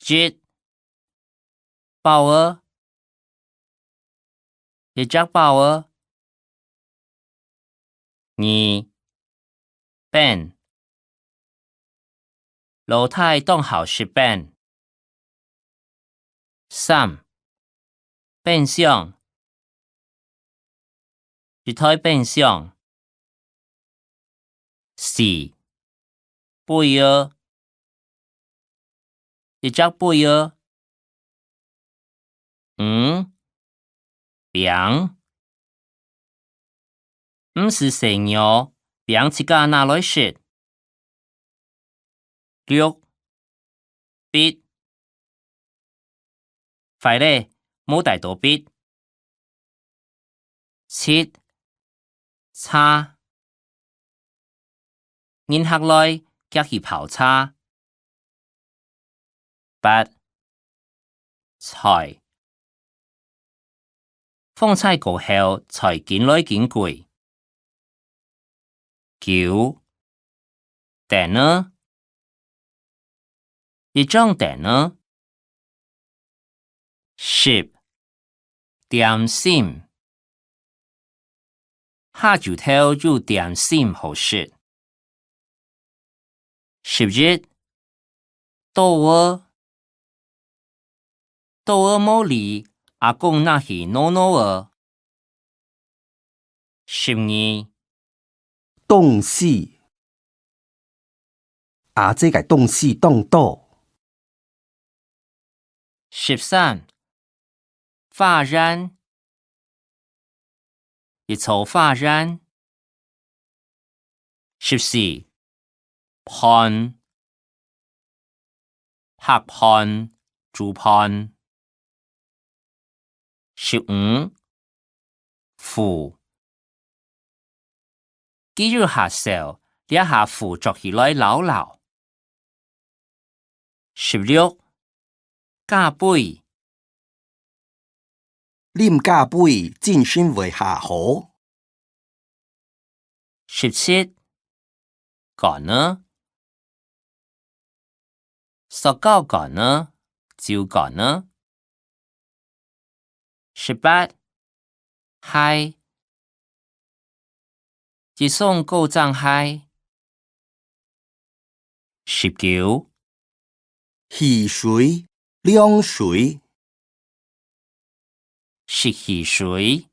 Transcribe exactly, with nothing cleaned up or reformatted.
一，包仔，一隻包仔。二，冰，老弟當好食冰。三，冰箱， 一台冰箱。四，杯仔，一隻杯仔。五，餅，毋使洗了，餅自家拿來食。六，筆，壞咧，無帶著筆。 七，茶，人客來，遽去泡茶。八，菜，風搓過後，菜緊來緊貴。九，凳仔，一張凳仔。十，點心，下晝頭有點心好食。十一，刀仔， 刀仔無俐，阿公拿去挼挼仔。十二，東西，阿姊个東西當多。十三，花園， 一座花園。十四，飯，白飯、煮飯。十五，褲，佢有下燒，這下褲著起來摎摎。 十六，咖啡，啉咖啡精神會較好。十七，罐仔，塑膠罐仔、酒罐仔。 十八，鞋，一雙高踭鞋。十九，汽水、涼水。食汽水，